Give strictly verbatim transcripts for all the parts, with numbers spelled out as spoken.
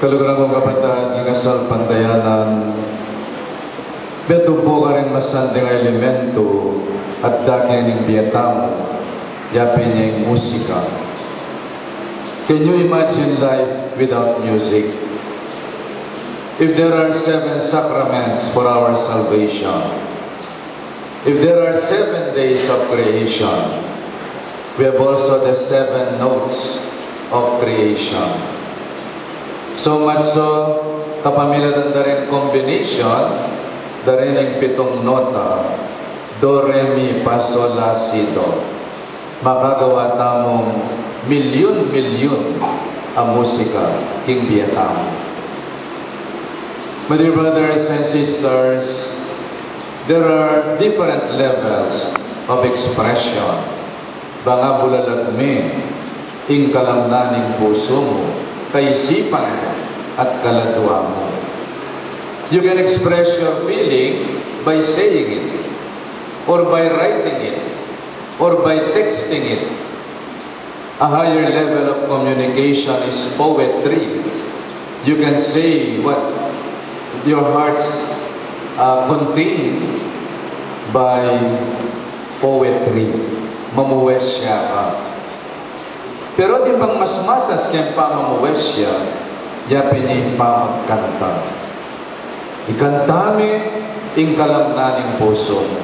Kaluguran kung kapatad, king kasalpantayanan, metung pu karing masanting a elemento at dake ning bie tamu, ya pin ing musika. Can you imagine life without music? If there are seven sacraments for our salvation, if there are seven days of creation, we have also the seven notes of creation. So much so, kapamilatan da ring combination da ring pitung nota, do, re, mi, fa, sol, la, si, do, makagawa tamung milyun-milyun a musika king bie tamu. My dear brothers and sisters, there are different levels of expression. Bang bulalag me ing kalamnan ning pusu mu, kaisipan mu, at kaladua mu. You can express your feeling by saying it, or by writing it, or by texting it. A higher level of communication is poetry. You can say what your hearts, uh, contain by poetry. Mamuesya ka. Pero atin pang mas matas keng pamamuesya, ya pin ing pamagkanta. Ikanta me ing kalamnan ning pusu mu.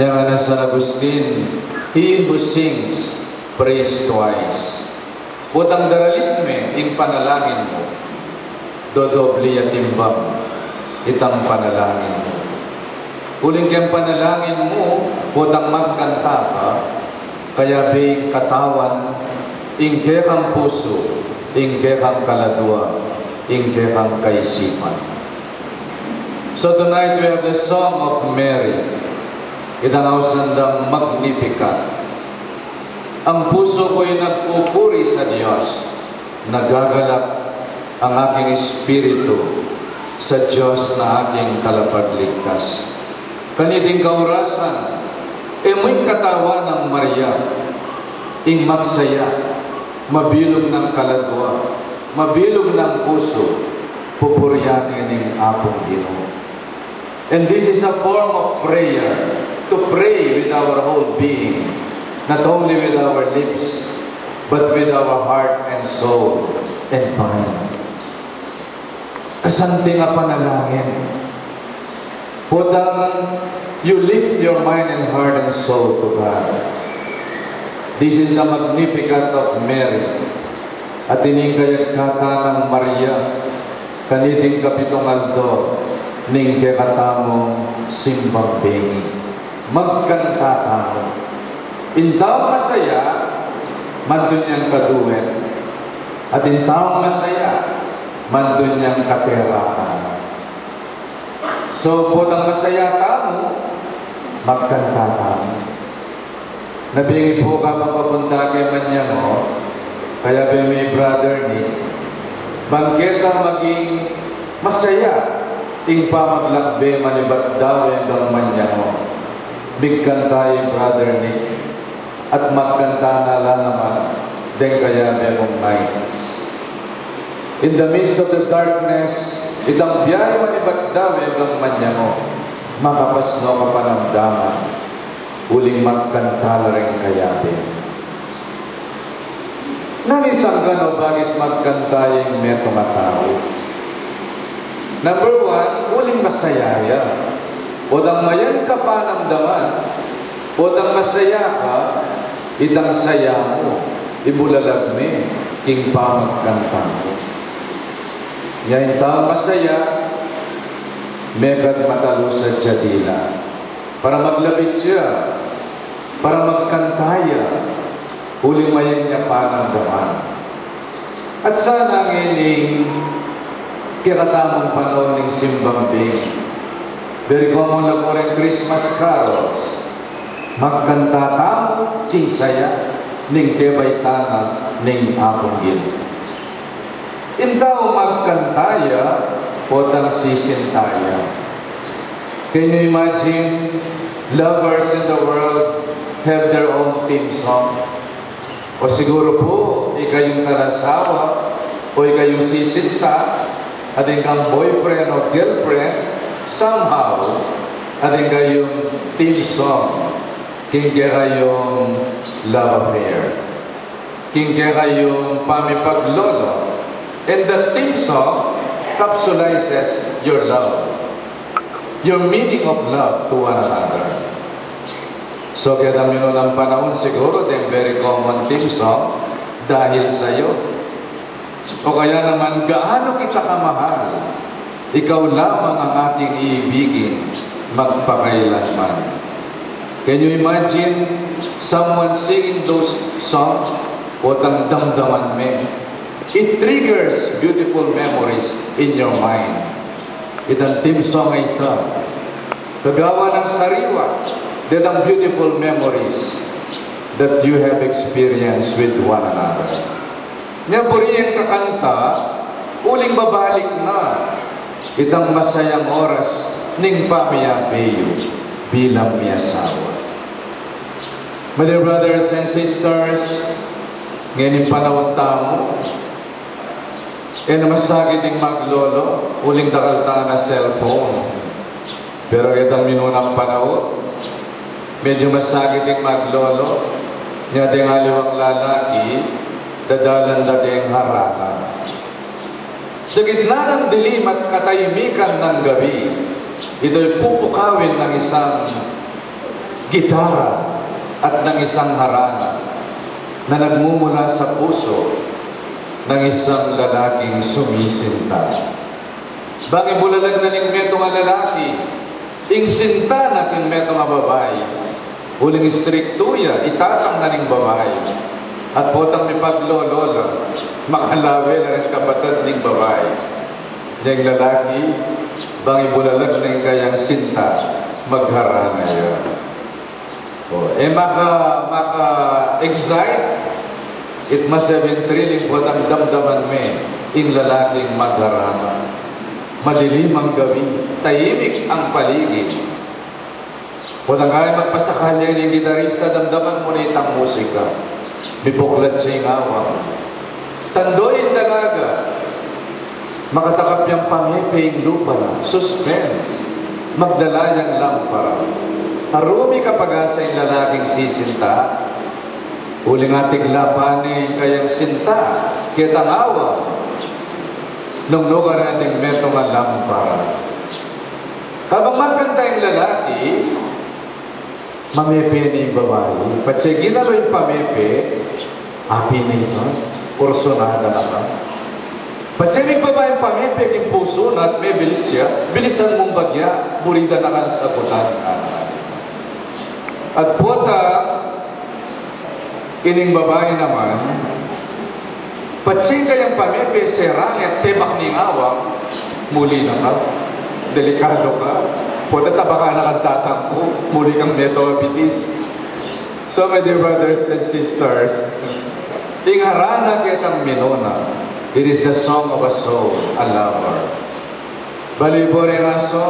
Nya ngana San Agustin, "He who sings prays twice." Potang daralit me ing panalangin mu, dodobli ya timbang itang panalangin mu. Uling keng panalangin mu, potang magkanta ka, kayabe ing katawan, ing kekang pusu, ing kekang kaladua, ing kekang kaisipan. So tonight we have the Song of Mary. Itang ausan dang Magnificat. Ang puso ko'y nagpupuri sa Diyos, nagagalak ang aking espiritu sa Diyos na aking kalapagligtas. Kaniting kaurasan, e mu ing katawan nang Maria, ing magsaya, mabilug nang kaladua, mabilug nang pusu, pupurian ne ning Apung Ginu. And this is a form of prayer, to pray with our whole being, not only with our lips, but with our heart and soul and mind. Kasanting a panalangin. Potang you lift your mind and heart and soul to God. This is the Magnificat of Mary. At ining kayagkatan nang Maria, kaniting kapitung aldo ning kekatamung simbang bengi. Magkanta tamu. Ing taung masaya, mandu yang kaduet. At ing taung masaya, mandu yang katerakan. So, potang masaya tamu, magkanta tamu. Nabingi pu kabang papunta keng manyamu, kayabe mi Brother Nick, bang keta maging masaya ing pamaglakbe manibat dawe keng manyamu. Migkanta i Brother Nick, at magkanta na la naman deng kayabe mung knights. In the midst of the darkness, itang biahe manibat dawe keng manyamu, makapasno ka panamdaman. Uling magkanta la ring kayabe. Nanu ing sangkan o bakit magkanta ing metung a tau? Number one, uling masaya ya. Potang mayan ka panamdaman, potang masaya ka, itang saya mu, ibulalag me king pamagkanta mu. Nya ing taung masaya, metung a tau sa dila. Para maglapit ya, para magkanta ya, uling mayan ya panamdaman. At sana ngening kekatamung panaun ning simbang bengi, very common na pu ring Christmas carols, magkanta tamu king saya ning kebaitan na ning Apung Ginu. Ing tau magkanta ya, potang sisinta ya. Can you imagine, lovers in the world have their own theme song? O siguru pu, ikayung kalasawa, O ikayu sisinta, atin kang boyfriend o girlfriend, somehow, atin kayung theme song king kekayung love affair, king kekayung pamipaglolo. And the theme song capsulizes your love, your meaning of love to one another. So, ketang minunang panaun siguru, deng very common theme song, Dahil Sa'yo. O kaya naman, Gaano Kita Kamahal, Ikaw Lamang Ang Aking Iibigin Magpakailanman. Can you imagine someone singing those songs? Potang damdaman me. It triggers beautiful memories in your mind. Itang theme song a ita, kagawa nang sariwa detang beautiful memories that you have experienced with one another. Nya buri yang kakanta, uling babalik na itang masayang oras ning pamiyabe yu bilang miasawa. My dear brothers and sisters, ngeni panaun tamu, e na masakit ing maglolo, uling dakal ta na cellphone. Pero ketang minunang panaun, medyu masakit ing maglolo, nya deng aliwang lalaki, dadalan da deng harana. Sa gitna ng dilim at katahimikan ng gabi, ito'y pupukawin ng isang gitara at ng isang harana na nagmumula sa puso ng isang lalaking sumisinta. Bang ibulalag na ning metung a lalaki ing sinta na king metung a babai, uling istriktu ya, itatang na ning babai, at potang mipaglolo la, makalawe la ring kapatad ning babai. Nya ing lalaki, bang ibulalag na ing kayang sinta, magharana ya. O, e maka-, maka-excite, it must have been thrilling potang damdaman me ing lalaking magharana. Madilim ang gabi, tahimik ang paligid. Potang kaya magpasakal ya ing gitarista, damdaman mu na itang musika. Mibuklat ya ing awang. Tandu ing dalaga, makatakap yang pamepe ing lupa na, suspense, magdala yang lampara. Arumi kapag-asa ing lalaking sisinta, uling atigla pa ne ing kayang sinta ketang awang, nung nukarin ating metung a lampara. Kabang magkanta ing lalaki, mamepe ne ing babai. Patse ginawa ing pamepe, api ne ita, kursunada na ka. Patse ning babai ing pamepe king pusu na at mebilis ya, bilisan mung bagya, buri da na kang sabutan. At pota, ining babai naman, patse ing kayang pamepe, serang ya, tebak ning awang, muli na ka, delikadu ka, pota tabakan na kang tatampu, muli kang metung a bitis. So, my dear brothers and sisters, ing harana ketang minuna, it is the song of a soul, a lover. Balu yu pu ring asu,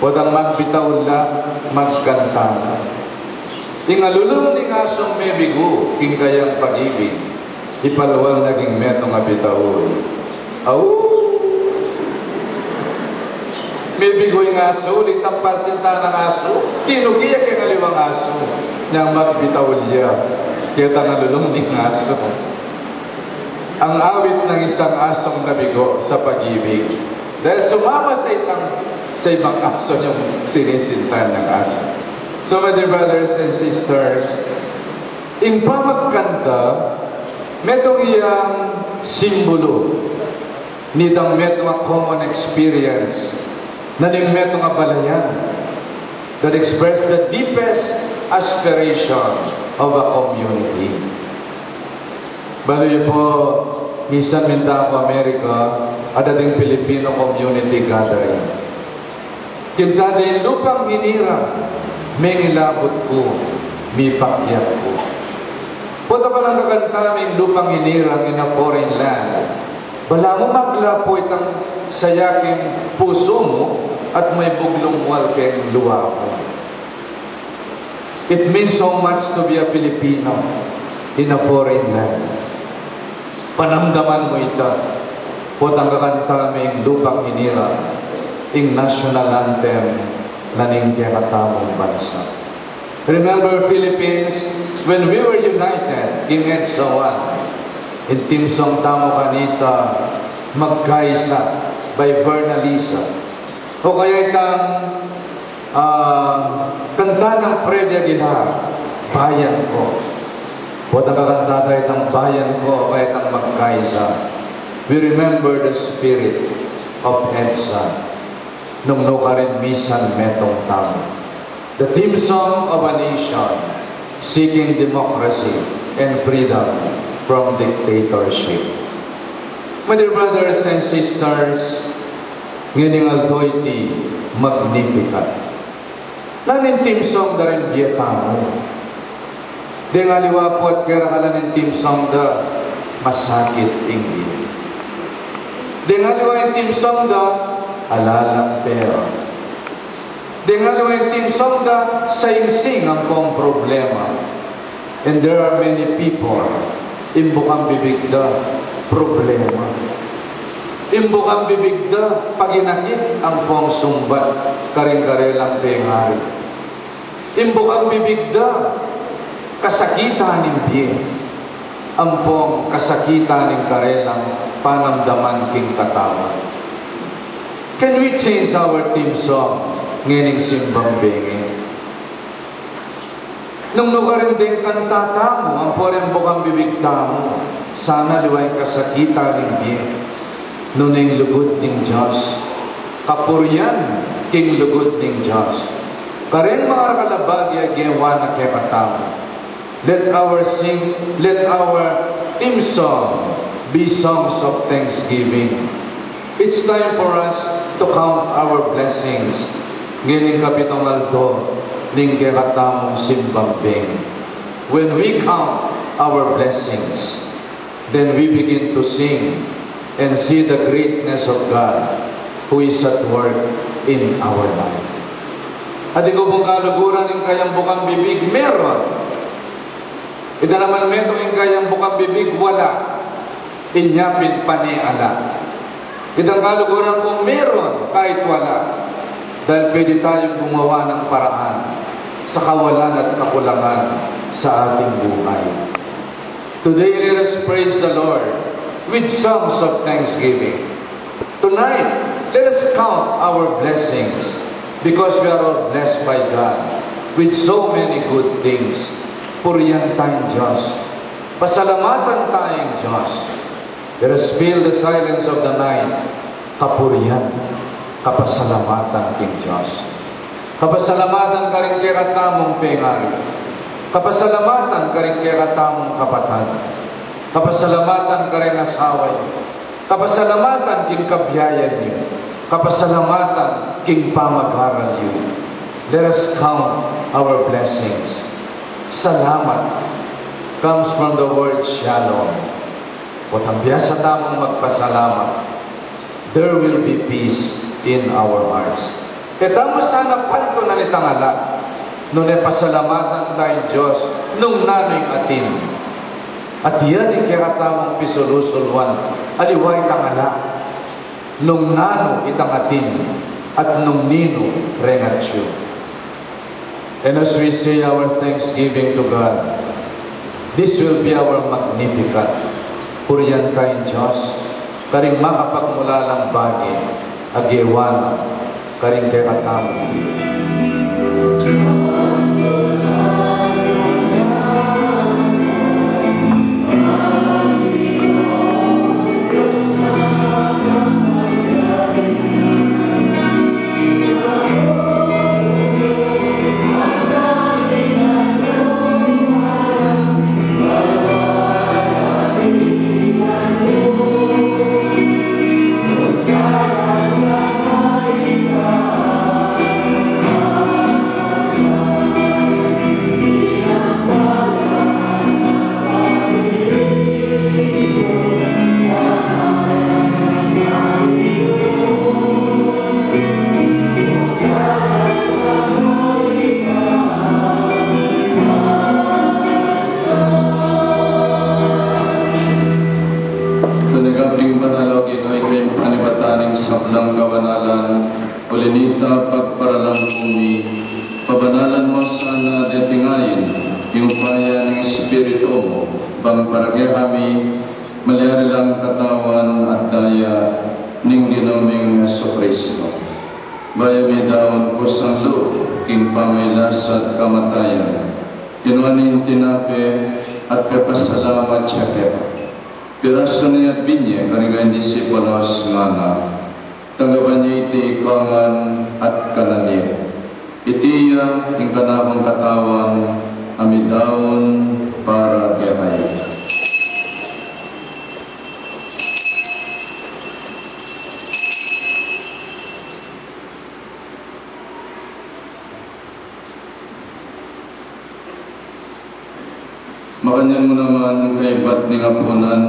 potang magbitaul la, magkanta la. Ing alulung ning asung mebigu king kayang pag-ibig, ipalwal na king metung a bitaul. Au! Mebigu ing asu, uling tampal sinta nang asu, tinuki ya keng aliwang asu, nyang magbitaul ya ketang alulung ning asu. Ang awit ng isang asong nabigo sa pag-ibig. Dahil sumama sa isang, sa ibang aso yung sinisinta niyang aso. So, my dear brothers and sisters, ing pamagkanta, metung yang simbulu nitang metung a common experience na ning metung a balayan that express the deepest aspiration of a community. Balu yu pu, minsan minta ku Amerika, ada ding Filipino community gathering. Kinta da ing lupang hinirang, mengilabut ku, mipakyat ku. Pota pa nang kakanta me ing lupang hinirang in a foreign land, balamu maglapu itang saya king pusu mu at may buglung mual keng luwa mu. It means so much to be a Filipino in a foreign land. Panamdaman mu ita, potang kakanta ming Lupang Hinirang, ing national anthem na ning kekatamung bansa. Remember, Philippines, when we were united, king EDSA one, ing theme song tamu kanita, Magkaisa, by Verna Lisa. O kaya itang, ah, kanta nang Freddy Aguilar, Bayan Ko. Potang kakanta taya itang Bayan Ko, kaya itang Magkaisa. We remember the spirit of EDSA. Nung nukarin misan metung tamu. The theme song of a nation seeking democracy and freedom from dictatorship. My dear brothers and sisters, ngening aldo iti Magnificat. Nanu ing theme song da ring bie tamu? Deng aliwa pu at kera kalan ing theme song da, masakit ing bie. Deng aliwa ing theme song da, ala lang pera. Deng aliwa ing theme song da, saingsing ampong problema. And there are many people, ing bukang bibig da, problema. Ing bukang bibig da, paginakit ampong sumbat karing karelang pengari. Ing bukang bibig da, kasakitan ning bie, ampong kasakitan ning karelang panamdaman king katawan. Can we change our theme song ngening simbang bengi? Nung nukarin deng kanta tamu, ampo reng bukang bibig tamu, sana aliwa ing kasakitan ning bie, nune ing lugud ning Dios, kapurian king lugud ning Dios. Kareng marakalabagi a gewa na kekatamu. Let our sing, let our theme song be songs of thanksgiving. It's time for us to count our blessings. Ngening kapitung aldo ning kekatamung simbang bengi. When we count our blessings, then we begin to sing and see the greatness of God who is at work in our life. At ing kaluguran ning kayang bukang bibig, meron. Ita naman metung ing kayang bukang bibig, wala. Inya pin pane ala. Itang kaluguran kung meron kahit wala, dahil pwede tayong gumawa ng paraan sa kawalan at kakulangan sa ating buhay. Today, let us praise the Lord with songs of thanksgiving. Tonight, let us count our blessings because we are all blessed by God with so many good things. Purian tayong Diyos. Pasalamatan tayong Diyos. Let us fill the silence of the night. Kapurian, kapasalamatan king Dios. Kapasalamatan karing kekatamung pengari. Kapasalamatan karing kekatamung kapatad. Kapasalamatan karing asawa yu. Kapasalamatan king kabiayan yu. Kapasalamatan king pamag-aral yu. Let us count our blessings. Salamat comes from the word shalom. Potang biasa tamung magpasalamat, there will be peace in our hearts. E tamu sana pantunan itang ala, nune pasalamatan tayong Dios nung nanu ing atin. At yan ing kekatamung pisulusulwan, aliwa itang ala, nung nanu itang atin, at nung ninu reng atyu. And as we say our thanksgiving to God, this will be our Magnificat. Purian tayong Dios, karing makapagmulalang bage a gewa na karing kekatamung Ing upaya ning Espiritu mu, bang para kekami malyari lang katawan at daya ning Ginu ming Jesucristo. Bayu mi daun kusang lub king pamagkasakit at kamatayan, kinua ne ing tinape at pepasalamat ya keka. Pirasu ne at binye karing kayang disipulus, ngana: Tanggapan ye iti ikong ngan at kanan ye. Iti ya ing kanakung katawan a midaun para kekayu. Makanyan mu naman kaybat ning apunan,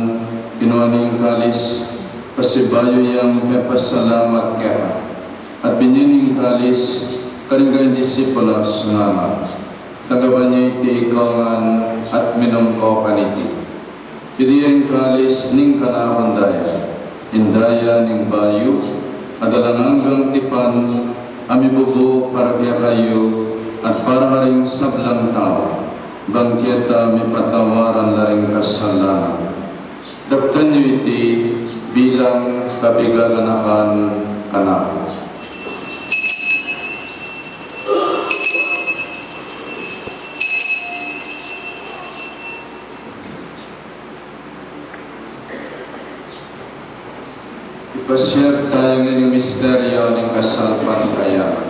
kinua ne ing kalis, pasibayu yang pepasalamat keka, at binye ne ing kalis karing kayang disipulus, ngana: Tanggapan ye iti ikong ngan at minum ko kaniti. Iti ya ing kalis ning kanakung daya, ing daya ning bayu at alang anggang tipan, a mibubu para kekayu at para karing sablang tau, bang keta mipatawaran la ring kasalanan. Daptan yu iti bilang pepaganakan kanaku. Ipasiag tamu ing misteryu ning kasalpantayanan.